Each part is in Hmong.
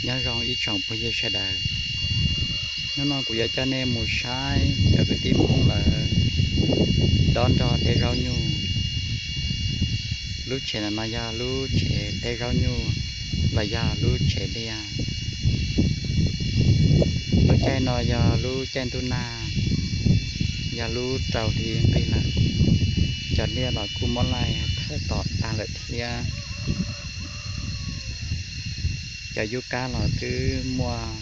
Nyob zoo ib tsoom phooj ywg sawv daws, hnub no kuv yuav coj nej mus saib cov kwv tij Hmoob lawv dob nrog teb zaub nyuj. Lub tsev no yog lub tsev teb zaub nyuj los yog lub tsev liaj. Lub caij no yog lub caij ntuj nag, yog lub rau hli nqig lawm. Cov liaj los kuj muab laij thawb tom tag lawm thiab. Cov yub kab los twb muaj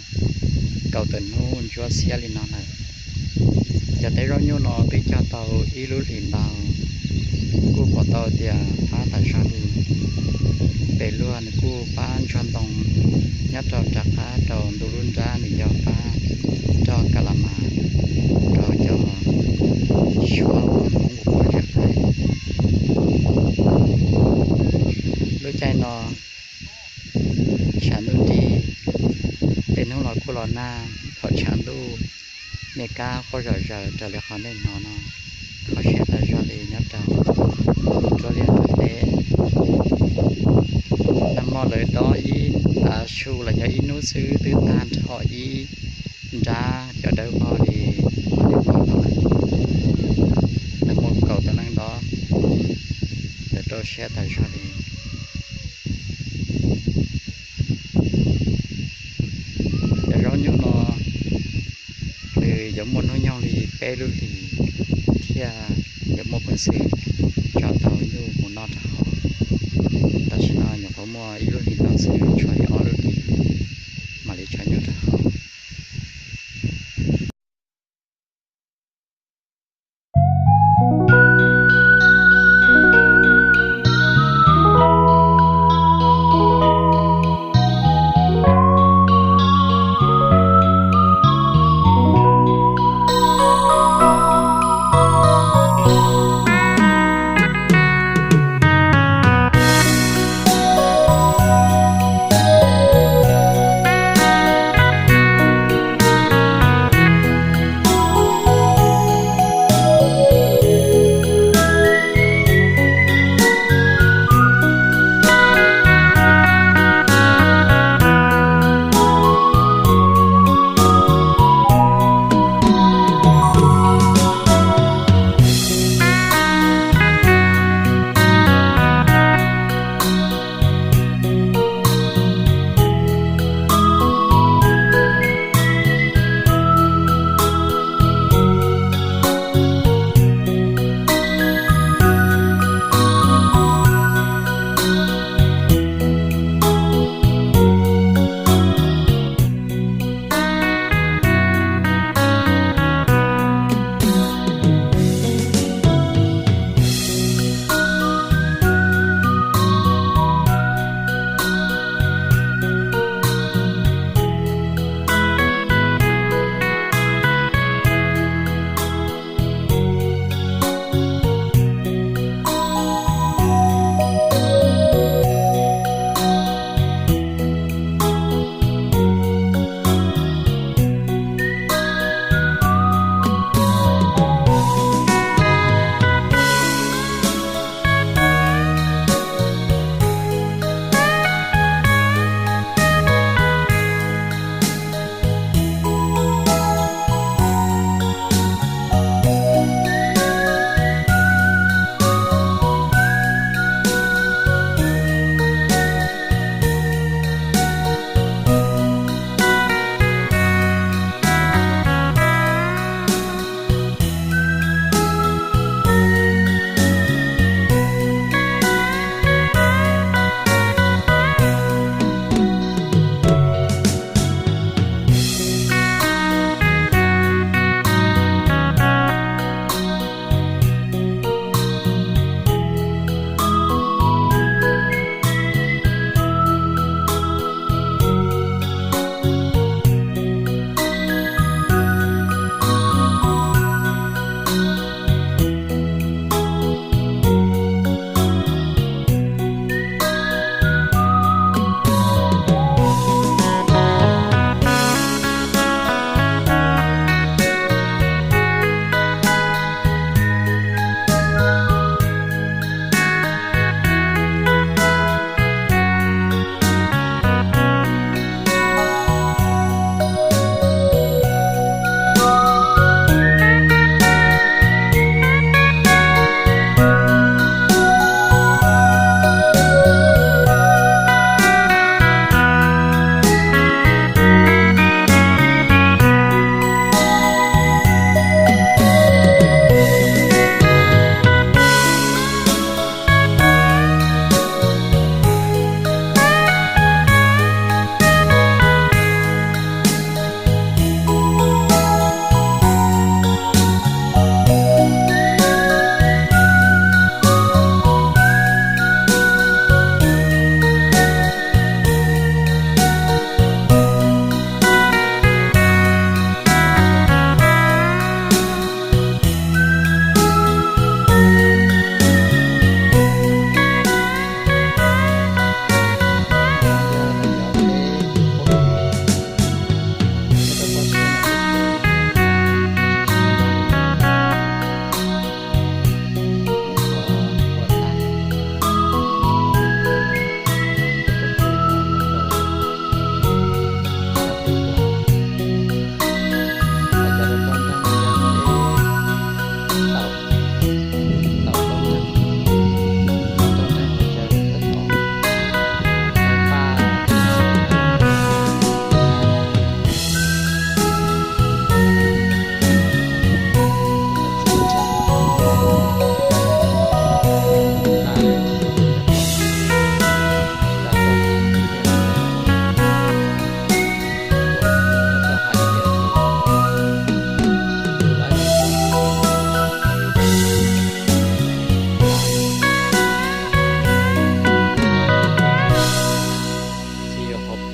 kaum tawm hnub ntsuab xiab li no lawm. Cov teb zaub nyuj no twb cog tau ib lub hlis ntau, kuj pom tau tias fab tas zog li. Pem luag nws kuj fab ntsuag ntoo, nyob rau nram qab rau ntu lub nrab nws yog fab rog ka la mas rau cov suab uas Hmoob ua pov zem. Lub caij no tshav ntuj nrig, tej hnub los kuj los nag, qhov tshav ntuj me kab quaj zom zaws raws li qhov nej hnov no, qhov siab tas zog li nyob rau nruab liaj nruab teb. Nag hmo lawv dob ib tav su los yog ib hnub xwb twb tag nrho ib nrab cov dawb vog li qhov nej pom no lawm. Lawv muaj kaum tawm leej dob, lawv rau siab tas zog li. Cov zaub nyuj no nws yuav muaj hnub nyoog li peb lub hlis thiaj yuav muaj peev xwm tso tau nyuj mus noj rau hauv. Tam sim no nyuam qhuav muaj ib lub hlis ntau xwb, tshuav li ob lub hlis mam li tso nyuj rau hauv.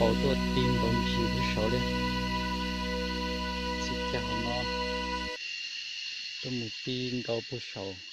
Tuaj ti nkaus ntsis puag saud li. Txij kiag hauv no tuaj mus ti nkaus puag saud.